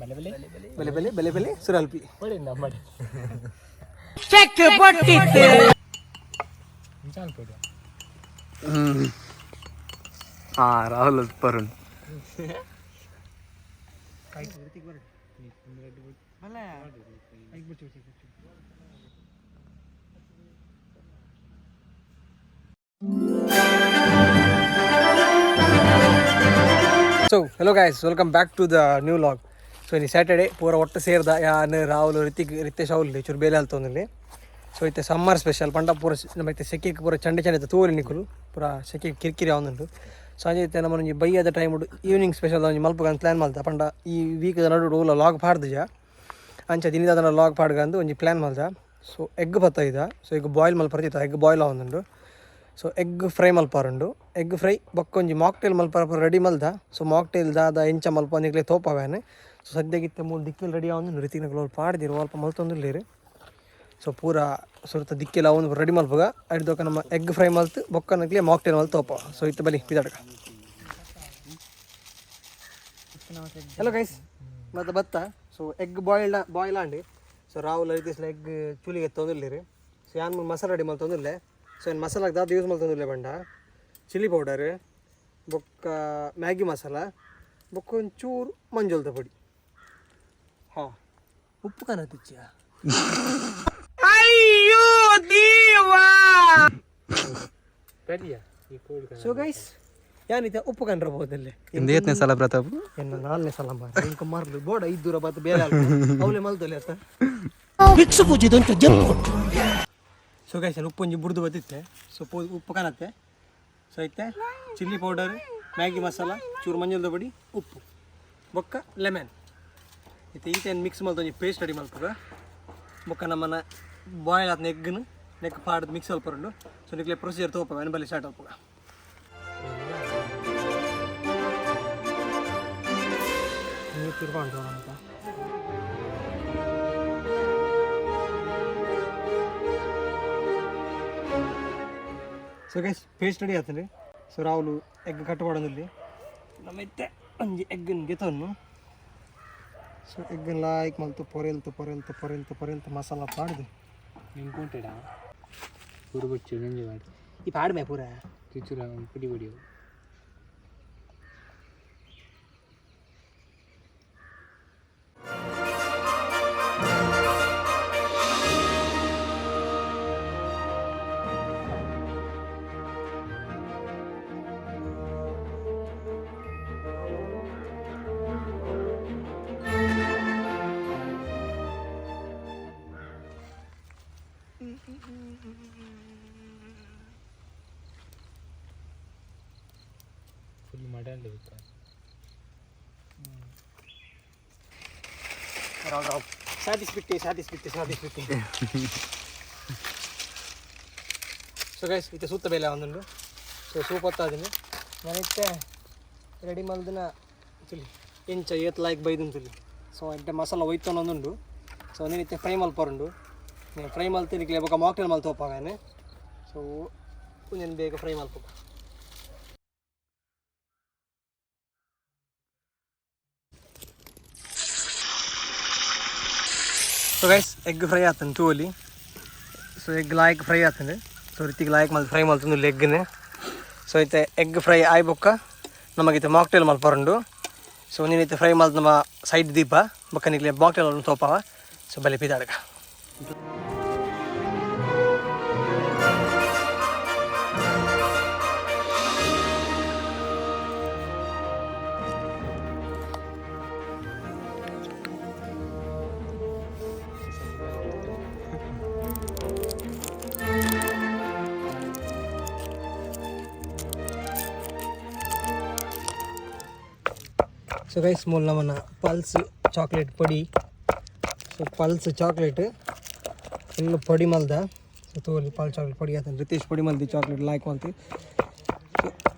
ಬಲೆ ಬಲೆ ಬಲೆ ಬಲೆ ಸುರಲ್ಪಿ. ಹಾ, Rahul ಪರುಣ್. So hello guys, welcome back to the new vlog. So ಇನಿ ಸ್ಯಾಟರ್ಡೆ, ಪೂರ ಒಟ್ಟು ಸೇರ್ದ. ಯಾನ್, ರಾಹುಲ್, ರಿತಿಕ್, ರಿತೇಶ್ ಅವ್ಲು ಚೂರು ಬೇಲೆ ಅಲ್ತೊಂದಿಲ್ಲಿ. ಸೊ ಇತ್ತೆ ಸಮ್ಮರ್ ಸ್ಪೆಷಲ್ ಪಂಡ ಪೂರ ನಮ್ಮ ಇತ್ತೆ ಸೆಕೆಗೆ ಪೂರ ಚಂಡೆ ಚಂಡೆ ತೂವಲಿ ನಿಕುಲು. ಪೂರ ಸೆಕೆ ಕಿರಿಕಿರಿ ಆವೊಂದುಂಡು. ಸೊ ಅಂಚ ಇತ್ತೆ ನಮ್ಮ ಒಂಜಿ ಬಯ್ಯದ ಟೈಮ್ ಈವ್ನಿಂಗ್ ಸ್ಪೆಷಲ್ ಒಂಜಿ ಮಲ್ಪುಗ ಪ್ಲ್ಯಾನ್ ಮಲ್ತ. ಪಂಡ ಈ ವೀಕ್ ನಡು ಓಲ ಲಾಗ್ ಪಾಡ್ದಿಜ. ಅಂಚ ದಿನದ ಲಾಗ್ ಪಾಡ್ಗಂದು ಒಂಜಿ ಪ್ಲ್ಯಾನ್ ಮಲ್ತ. ಸೊ ಎಗ್ ಬತ್ತೈದ. ಸೊ ಎಗ್ ಬಾಯ್ಲ್ ಮಲ್ಪರ್ತಿತ್ತ. ಎಗ್ ಬಾಯ್ಲ್ ಆವೊಂದುಂಡು. ಸೊ ಎಗ್ ಫ್ರೈ ಮಲ್ಪಾರುಂಡು. ಎಗ್ ಫ್ರೈ ಬೊಕ್ಕ ಒಂಜಿ ಮಾಕ್ಟೇಲ್ ಮಲ್ಪರ ರೆಡಿ ಮಲ್ದ. ಸೊ ಮಾಕ್ಟೇಲ್ ದಾದ, ಎಂಚ ಮಲ್ಪ ನಿಕ್ಲೆ ತೋಪವೇನೆ. ಸೊ ಸದ್ಯಗಿತ್ತೆ ಮೂಲು ದಿಕ್ಕೆಲ್ ರೆಡಿ ಆವೊಂದು. ರಿತಿಕ್ನಕುಲು ಪಾಡ್ದಿರು, ಅಲ್ಪ ಮಲ್ತೊಂದುಲ್ಲೆರ್. ಸೊ ಪೂರ ಸುರುತ ದಿಕ್ಕೆಲ್ ಅವೊಂದು ರೆಡಿ ಮಲ್ಪುಗ. ಐಡ್ದೊಕ ನಮ್ಮ ಎಗ್ ಫ್ರೈ ಮಲ್ತ್ ಬೊಕ್ಕ ನಕ್ಲೆ ಮಾಕ್ಟೇಲ್ ಮಲ್ತ್ ತೋಪ. ಸೊ ಇತ್ತೆ ಬಲಿ ಪಿದಾಡ್ಕ. ಹಲೋ ಗೈಸ್, ಮತ್ತೆ ಬತ್ತ. ಸೊ ಎಗ್ ಬಾಯ್ಲ್ಡ್ ಬಾಯ್ಲ್ ಆಂಡ್. ಸೊ ರಾಹುಲ್, ರಿತೇಶ್ಲ ಎಗ್ ಚುಲಿಗೆ ಎತ್ತೊಂದುಲ್ಲೆರ್. ಸೊ ಯಾನ್ ಮೂಲು ಮಸಾಲ ರೆಡಿ ಮಲ್ತೊಂದುಲ್ಲೆ. ಸೊ ಏನು ಮಸಾಲಾಗ್ ದಾದ ಯೂಸ್ ಮಲ್ತೊಂದುಲ್ಲೆ ಪಂಡ, ಚಿಲ್ಲಿ ಪೌಡರ್ ಬೊಕ್ಕ ಮ್ಯಾಗಿ ಮಸಾಲ ಬೊಕ್ಕ ಒಂಚೂರು ಮಂಜೊಲ್ದ ಪೊಡಿ. ಹಾಂ, ಉಪ್ಪು ಕನತಿಚ್ಚ. ಅಯ್ಯೋ ದೇವಾ! ಸೊ ಗೈಸ್, ಯಾನಿತ ಉಪ್ಪು ಕಂಡ್ರಬಹುದಲ್ಲೇ. ಇಂದೇತ್ನೇ ಸಲ ಪ್ರತಾಪ್. ಎನ್ನ ನಾಲ್ನೇ ಸಲ ಮಾರ ಇಂಕ ಮಾರ್ಲು ಬೋಡ ಇದ್ದೂರ ಬಾತ್ ಬೇರೆ ಅವಲೆ ಮಲ್ತೊಲೆ ಅತ್ತ. ಸೊ ಗೈಸ್, ಉಪ್ಪು ಒಂಜಿ ಬುಡ್ದು ಬತ್ತಿತ್ತೆ. ಸೊ ಉಪ್ಪು ಕಾಣತ್ತೆ. ಸೊ ಐತೆ ಚಿಲ್ಲಿ ಪೌಡರ್, ಮ್ಯಾಗಿ ಮಸಾಲ, ಚೂರು ಮಂಜಲ್ದ ಪೊಡಿ, ಉಪ್ಪು ಬೊಕ್ಕ ಲೆಮನ್. ಇತ್ತೆ ಈತೆ ಮಿಕ್ಸ್ ಮಲ್ತ ಒಂಜಿ ಪೇಸ್ಟ್ ರೆಡಿ ಮಲ್ಪುಗ. ಬೊಕ್ಕ ನಮ್ಮನ ಬಾಯ್ಲ್ ಆತ್ನ ಎಗ್ಗ್ನು ನೆಕ್ ಪಾಡ್ದು ಮಿಕ್ಸ್ ಮಲ್ಪರುಂಡು. ಸೊ ನಿಕ್ಲೆ ಪ್ರೊಸೀಜರ್ ತೋಪ ಬಲ್ಲಿ, ಸ್ಟಾರ್ಟ್ ಮಲ್ಪುಗ. ನೀರು ತಿರ್ಕೊಂಡು ಅಂತ. ಸೊ ಗೈಸ್, ಪೇಸ್ಟ್ ರೆಡಿ ಆತಂడి. ಸೊ ರಾಹುಲ್ ಎಗ್ ಕಟ್ ಮಾಡೋದಿಲ್ಲಿ. ನಮ್ಮ ಇತ್ತೆ ಒಂಜಿ ಎಗ್ಗನ್ ಗೆತೊನ್ನು. ಸೊ ಎಗ್ಗನ್ ಲಾಯ್ಕ್ ಮಲ್ತು ಪೊರೆಲ್ತು ಪೊರೆಲ್ತು ಪೊರೆಲ್ತು ಪೊರೆಲ್ತು ಮಸಾಲ ಪಾಡ್ದು. ನಿಂಕುಂಟೆಡಾ ಪೂರ ಬಚ್ಚು ನಂಜು ಮಾಡಿ. ಈ ಪಾಡ್ಮೆ ಪೂರ. ಚುಚ್ಚುರ ಪುಡಿ ಪುಡಿ. ಫುಲ್ ಮಡಲ್ ಇರುತ್ತೆ. ರಾವ್ ರಾವ್ ಸಾಧಿಸ್ಬಿಟ್ಟೆ, ಸಾಧಿಸ್ಬಿಟ್ಟೆ, ಸಾಧಿಸ್ಬಿಟ್ಟೆ. ಸೊ ಗೈಸ್, ಇತ್ತೆ ಸೂತ ಬೇಲೆ ಒಂದುಂಡು. ಸೊ ಸೂಪ್ ಹೊತ್ತಾದಿನಿ ನಾನಿತ್ತೆ ರೆಡಿ ಮಲ್ದಿನ ತುಲಿ ಎಂಚ ಏತ್ ಲಾಯ್ಕ್ ಬೈದನ್ ತುಲಿ. ಸೊ ಎಡ್ಡೆ ಮಸಾಲ ಒಯ್ತೊಂದೊಂದುಂಡು. ಸೊ ನೀನಿತ್ತೆ ಫ್ರೈ ಮಲ್ಪರುಂಡು. ನೀನು ಫ್ರೈ ಮಲ್ತು ನಿಕ್ಲೆ ಬೊಕ ಮಾಕ್ಟೇಲ್ ಮಲ್ತು ಹೋಪಾಗಾನೆ. ಸೊ ಒಂದೇನು ಬೇಗ ಫ್ರೈ ಮಲ್ಪುಗ. ಸೊ ಗೈಸ್, ಎಗ್ ಫ್ರೈ ಆತನ್ ತೂಲಿ. ಸೊ ಎಗ್ ಲಾಯ್ಕ್ ಫ್ರೈ ಆತಂಡು. ಸೊ ರಿತಿಕ್ ಲಾಯ್ಕ್ ಮಲ್ತ್ ಫ್ರೈ ಮಲ್ತೊಂದು ಎಗ್ನ್. ಸೊ ಇತ್ತೆ ಎಗ್ ಫ್ರೈ ಆಯ್ ಬೊಕ್ಕ ನಮಗಿತ್ತೆ ಮಾಕ್ಟೇಲ್ ಮಲ್ಪರುಂಡು. ಸೊ ನೀನಿತ್ತೆ ಫ್ರೈ ಮಲ್ತ್ ನಮ್ಮ ಸೈಡ್ ದೀಪ ಬೊಕ್ಕ ನಿಕ್ಲೆ ಮಾಕ್ಟೇಲ್ ತೋಪಾವ. ಸೊ ಬಲೆ ಪಿದಾಡ್ಗ. ಸೊ ಗೈಸ್, ಮೂಲ ನಮ್ಮನ್ನ ಪಲ್ಸ್ ಚಾಕ್ಲೇಟ್ ಪೊಡಿ. ಸೊ ಪಲ್ಸ್ ಚಾಕ್ಲೇಟ್ ಫುಲ್ ಪೊಡಿ ಮಲ್ದ. ಸೊ ತೋಲಿ, ಪಲ್ಸ್ ಚಾಕ್ಲೇಟ್ ಪೊಡಿ ಆತನ. ರಿತೇಶ್ ಪೊಡಿ ಮಲ್ದಿ ಚಾಕ್ಲೇಟ್ ಲಾಯ್ಕ್ ಮಲ್ತಿ. ಸೊ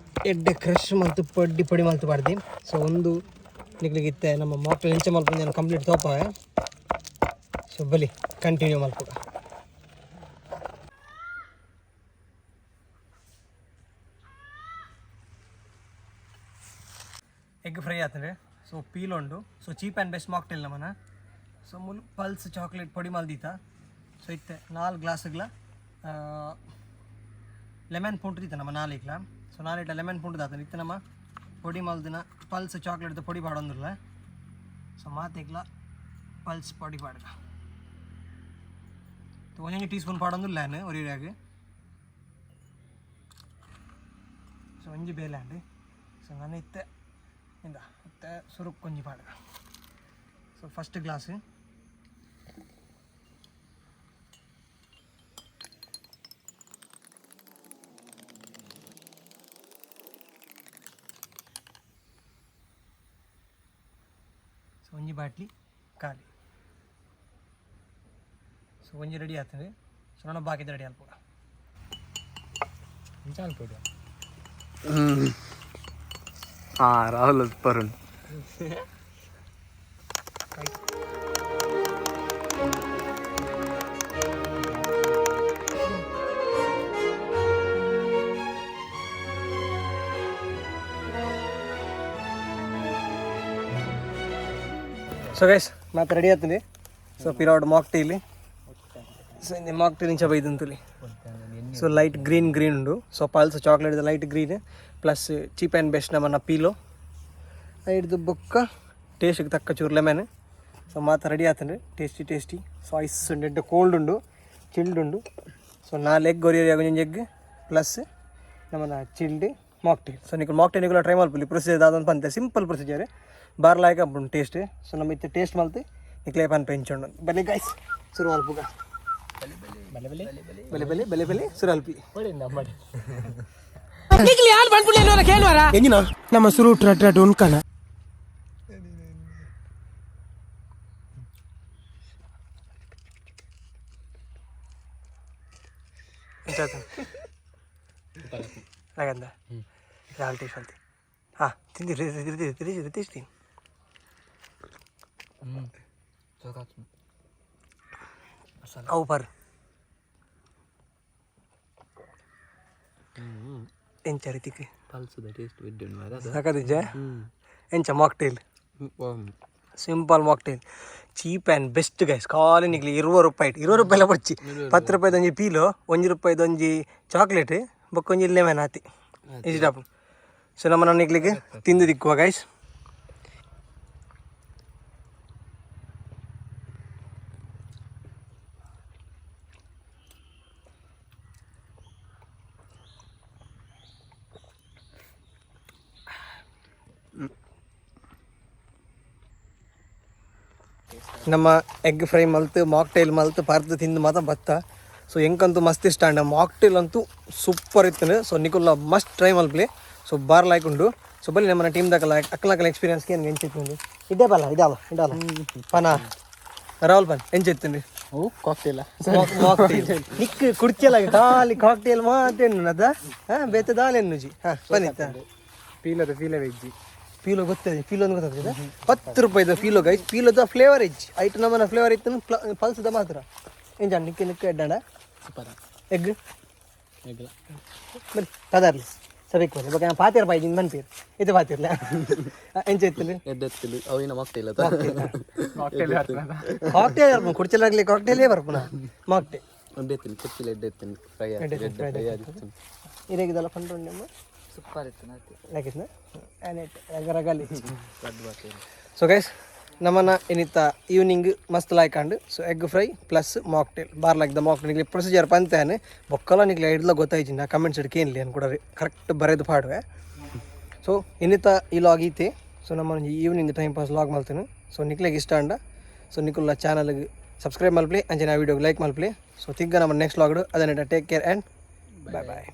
ಎಡ್ಡೆ ಕ್ರಷ್ ಮಲ್ತು ಪೊಡಿ ಪೊಡಿ ಮಲ್ತು ಪಾಡ್ದಿ. ಸೊ ಒಂದು ನಿಕ್ಲಿಗೆ ಇತ್ತೆ ನಮ್ಮ ಮಾಕ್ಟೇಲ್ ಎಂಚ ಮಲ್ಪುಂದು ಕಂಪ್ಲೀಟ್ ತೋಪಾವೆ. ಸೊ ಬಲಿ, ಕಂಟಿನ್ಯೂ ಮಲ್ಪುಗ. ಎಗ್ ಫ್ರೈ ಆತಂದ್ರೆ. ಸೊ ಪೀಲ್ ಉಂಡು. So cheap and best mocktail ನಮನ. ಸೊ ಮುಲ್ ಪಲ್ಸ್ ಚಾಕ್ಲೇಟ್ ಪೊಡಿ ಮಲ್ದೀತ. ಸೊ ಇತ್ತೆ ನಾಲ್ ಗ್ಲಾಸ್ಗ್ಲ ಲೆಮನ್ ಪುಂಟು ದೀತ ನಮ್ಮ ನಾಲಿಕ್ಲ. ಸೊ ನಾಲಿಟ್ಲ ಲೆಮನ್ ಪುಂಟು ದಾತ. ಇತ್ತೆ ನಮ್ಮ ಪೊಡಿ ಮಲ್ದಿನ ಪಲ್ಸ್ ಚಾಕ್ಲೇಟ್ದ ಪೊಡಿ ಪಾಡೊಂದಿಲ್ಲ. ಸೊ ಮಾತೆಗ್ಲ ಪಲ್ಸ್ ಪೊಡಿ ಪಾಡ್ಗ. ಒಂಜೊಂಜಿ ಟೀ ಸ್ಪೂನ್ ಪಾಡೊಂದಿಲ್ಲ ಒರಿಯಾಗ. ಸೊ ಒಂಜಿ ಬೇಲೆ ಅಂಡ್. ಸೊ ನಾನು ಇತ್ತೆ ಇಂದ ಇತ್ತೆ ಸುರುಕ್ ಒಂಜಿ ಪಾಡ್ಗ. ಸೊ ಫಸ್ಟ್ ಗ್ಲಾಸ್. ಸೊ ಒಂಜಿ ಬಾಟ್ಲಿ ಖಾಲಿ. ಸೊ ಒಂಜಿ ರೆಡಿ ಆಗ್ತದೆ. ಸೊ ನನ್ನ ಬಾಕಿದ ರೆಡಿ ಅಲ್ಪ. ಚಾಲ್. ಹಾ, ರಾಹುಲ್ ಪರುಣ್. ಸೊ ಗೈಸ್, ಮಾತು ರೆಡಿ ಆಗ್ತದೆ. ಸೊ ಪಿರಾಡ್ ಮಾಕ್ ಟೀಲಿ. ಸೊ ಇಂದು ಮಾಕ್ ಟೀ ಇಂಚ ಬೈದಂತಲಿ. ಸೊ ಲೈಟ್ ಗ್ರೀನ್ ಗ್ರೀನ್ ಉಂಡು. So pulse chocolate light green plus cheap and best ನಮ್ಮನ್ನ ಪೀಲೋ ಹಿಡ್ದು ಬೊಕ್ಕ ಟೇಸ್ಟ್ಗೆ ತಕ್ಕ ಚೂರು ಲೆಮನ್. ಸೊ ಮಾತ ರೆಡಿ ಆತಂದ್ರೆ ಟೇಸ್ಟಿ ಟೇಸ್ಟಿ. ಸೊ ಐಸ್ ಉಂಡು, ಎಡ್ಡೆ ಕೋಲ್ಡ್ ಉಂಡು, ಚಿಲ್ಡ್ ಉಂಡು. ಸೊ ನಾಲ್ ಎಗ್ ಒರಿಯರಿ ಒಂಜಿ ಎಗ್ ಪ್ಲಸ್ ನಮ್ಮನ್ನ ಚಿಲ್ಡ್ ಮಾಕ್ಟೇಲ್. ಸೊ ನಿಕುಲು ಮಾಕ್ಟೇಲ್ ನಿಕುಲ ಟ್ರೈ ಮಲ್ಪುಲಿ. ಪ್ರೊಸೀಜರ್ ದಾದಂತ ಪಂತೆ, ಸಿಂಪಲ್ ಪ್ರೊಸೀಜರ್, ಬಾರ್ ಲಾಯ್ಕ್ ಆಪುಂಡು ಟೇಸ್ಟ್. ಸೊ ನಮ್ಮ ಇತ್ತೆ ಟೇಸ್ಟ್ ಮಲ್ತು ನಿಕ್ಲೆ ಪನ್ ಪೆಂಚುಂಡು. ಬನ್ನಿ ಗೈಸ್, ಶುರು ಮಲ್ಪುಗ. ಬಲೆ ಬಲೆ. ಬಲೆ ಬಲೆ ಬಲೆ ಬಲೆ ಸುರಲ್ಪಿ. ನಮ್ಮಡೆ. ನಮ್ಮ ಸುರುಟ್ ರಡ್ ಉನ್ಕಣ. ಲಗಂದ ರಾಹುಲ್ ಟೇಸ್ಟ್ ಅಲ್ತಿ. ಹಾಂ, ತಿಂದಿ ರಿತೇಶ್ ತಿನ್. ಹ್ಞೂ. ಅವು ಪರ್ ಎಂಚ ರೀತಿಕ್? ಪಲ್ಸದ ಟೇಸ್ಟ್ ಎಡ್ಡೆ. ಸಾಕದಿಂಚ ಎಂಚ mocktail? Simple mocktail, cheap and best guys. ಖಾಲಿ ನಿಕ್ಲಿ 20 ರೂಪಾಯಿ, 20 ರೂಪಾಯಿ ಎಲ್ಲ ಬಚ್ಚಿ. 10 ರೂಪಾಯಿದ ಒಂಜಿ ಪೀಲು, 1 ರೂಪಾಯಿದ ಒಂಜಿ ಚಾಕ್ಲೇಟ್, ಬೊಕ್ಕ ಒಂಜಿ ಲೆಮನ್ ಆತಿ ಇಷ್ಟ. ಸೊ ನಮ್ಮ ನಿಕ್ಲಿಗೆ ತಿಂದು ದಿಕ್ಕುವ ಗೈಸ್. ನಮ್ಮ ಎಗ್ ಫ್ರೈ ಮಲ್ತು, ಮಾಕ್ಟೈಲ್ ಮಲ್ತು, ಪರ್ದು ತಿಂದು ಮಾತ್ರ ಬತ್ತ. ಸೊ ಎಂಕಂತೂ ಮಸ್ತ್ ಇಷ್ಟ ಅಂಡ. ಮಾಕ್ಟೈಲ್ ಅಂತೂ ಸೂಪರ್ ಇತ್ತು. ಸೊ ನಿಕುಲ್ಲ ಮಸ್ಟ್ ಟ್ರೈ ಮಲ್ಪಲಿ. ಸೊ ಬಾರ್ ಲಾಯ್ಕ್ ಉಂಡು. ಸೊ ಬಲ್ಲಿ ನಮ್ಮ ಟೀಮ್ ದಾಕಲ್ಲ ಅಕ್ಕಲಕ್ಕಲ ಎಕ್ಸ್ಪೀರಿಯನ್ಸ್ಗೆ ಏನು ಎಂಚಿತ್ತು? ಇದ್ದೇ ಬಲ್ಲ, ಇದಲ್ಲ ಇದಲ್ಲ ಪನ ರಾಹುಲ್ ಪನ್ ಎಂಚಿತ್ತು? ಓ, ಕಾಕ್ಟೇಲ. ನಿಕ್ ಕುಡ್ಚಲಾಗ ಖಾಲಿ ಕಾಕ್ಟೇಲ್ ಮಾತೇನು ಅದ. ಹಾಂ, ಬೇತೆ ದಾಲ್ ಎನ್ನುಜಿ. ಹಾಂ, ಬನ್ನಿತ್ತ. ಪೀಲದ ಫೀಲ ವೆಜ್ಜಿ. ಪೀಲೋ ಗೊತ್ತದೆ, ಪೀಲೋ ಒಂದು ಗೊತ್ತಾಗ್ತದೆ. 10 ರೂಪಾಯಿದ ಪೀಲೋ ಗೈಸ್. ಪೀಲೋದ ಫ್ಲೇವರ್ ಇಜ್ಜಿ. ಐಟ್ ನಮ್ಮನ ಫ್ಲೇವರ್ ಇತ್ತು, ಪಲ್ಸದ ಮಾತ್ರ. ಎಂಜ ನಿಕ್ಕೆ ನಿಕ್ಕೆ ಎಡ್ಡಾಡ? ಸೂಪರ್. ಎಗ್ ಎಗ್ಲ. ಬನ್ನಿ ಪದಾರ್ಲಿ ಸಬೇಕ್ ಬನ್ನಿ. ಇವಾಗ ಪಾತಿರ ಪಾಯ್ಜಿಂದ ಮನ್ಪೀರ್ ಇದು ಪಾತಿರ್ಲ. ಎಂಚ ಇತ್ತು? ಎಡ್ಡೆತ್ತಿಲ್ಲ ಅವಿನ ಮಾಕ್ಟೇಲ್. ಕಾಕ್ಟೇಲ್. ಕಾಕ್ಟೇಲ್ ಬರ್ಪುನ ಕುಡ್ಚಲಾಗ್ಲಿ, ಕಾಕ್ಟೇಲೇ ಬರ್ಪುನ ಮಾಕ್ಟೇಲ್. ಎಡ್ಡೆತ್ತಿನ ಕುಚ್ಚಿಲ್ಲ, ಎಡ್ಡೆತ್ತಿನ ಫ್ರೈ ಎಡ್ಡೆ ಫ್ರೈ ಆಗಿತ್ತು. ಇರೇಗಿದಲ್ಲ ಪಂಡ್ರು ನಿಮ್ಮ? ಸೂಪರ್ ಇತ್ತು ನಾತಿ. ಯಾಕಿತ್ನ ರಗಲಿ. ಸೊ ಗೈಸ್, ನಮ್ಮನ್ನ ಏನಿತ್ತ ಈವ್ನಿಂಗ್ ಮಸ್ತ್ ಲಾಯ್ಕಂಡು. So egg fry plus mocktail bar like the mocktail ನಿಕ್ಲೆ procedure ಪಂತಾನೆ ಬೊಕ್ಕಲ. ನಿಕ್ಲೆ ಇಡ್ಲ ಗೊತ್ತಾಯ್ತು ನಾ ಕಮೆಂಟ್ಸ್ ಇಡ್ಕೇನ್ಲಿ ಅನ್ ಕೂಡ ಕರೆಕ್ಟ್ ಬರೆದು ಪಾಡುವೆ. ಸೊ ಇನ್ನಿತ ಈ ಲಾಗ್ ಈತೆ. ಸೊ ನಮ್ಮ ಈವ್ನಿಂಗ್ ಟೈಮ್ ಪಾಸ್ ಲಾಗ್ ಮಲ್ತೇನೆ. ಸೊ ನಿಕ್ಲೆಗ್ ಇಷ್ಟ ಅಂಡ, ಸೊ ನಿಕುಲ್ಲ ಚಾನಲ್ಗೆ ಸಬ್ಸ್ಕ್ರೈಬ್ ಮಲ್ಪಲಿ, ಅಂಚನೆ ಆ ವೀಡಿಯೋಗೆ ಲೈಕ್ ಮಲ್ಪಲಿ. ಸೊ ತಿಗ್ಗ ನಮ್ಮ ನೆಕ್ಸ್ಟ್ ಲಾಗ್ಡು. ಅದನ್ನ take care and bye bye.